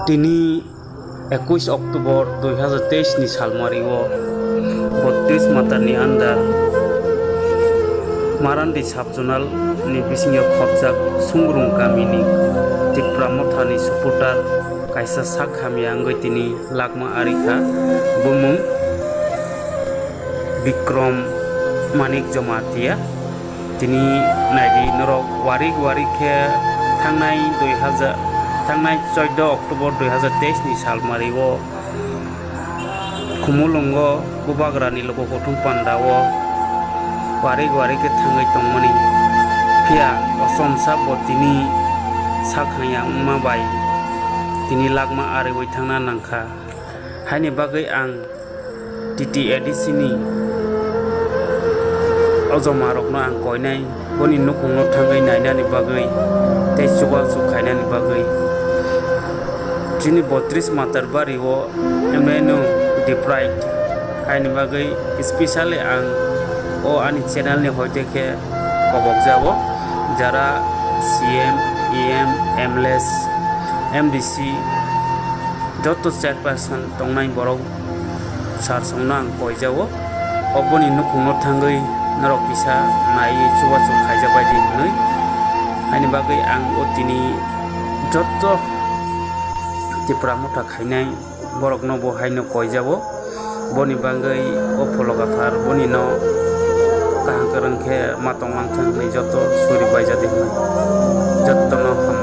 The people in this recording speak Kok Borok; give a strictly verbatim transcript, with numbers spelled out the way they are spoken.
Tini ekush October dui hazar teis ni salmari o botris matar ni under Marandi sub zonal ni bisingo khopjak Sungrung kami ni Tipra Motha ni supporter kaisa sak hamya wngwi tini lakma ari kha. Bumung Bikrom Manik Jamatia. Tini naidi norok warik warik khe thangnai dui hazar, thangnai chauda October dui hazar teis ni salmari o Khumulwngo Bubagrani Luku Kuthum Panda o warik warik khe thangwi tongmani. Phiya Osom sabo tini sak hamya wngma bai tini lakma ariwi thangna nangkha. Haini bagwi ang T T A D C ni o joma rokno ang koinai, boni nukhungno thangwi nainani bagwi tei chubachu khainani bagwi. Chini botris matar bari o M N U deprived, haini bagwi specially ang o ani channel ni hoite khe kobok jago, jara C M, E M, M L A, M D C, joto chairperson tongnai borok sir songno ang koijao. Oboni nukhungno thangwi norok kisa naiwi chubachu khaijak bai di hwnwi. Haini bagwi ang o tini joto Tipra Motha khainai borokno bo haino koijao. Boni bagwi o Pholo Gathar boni no kaham kwrwng khe ma tonglang thang hwnwi joto suri baijadi hwnwi jotono hambai.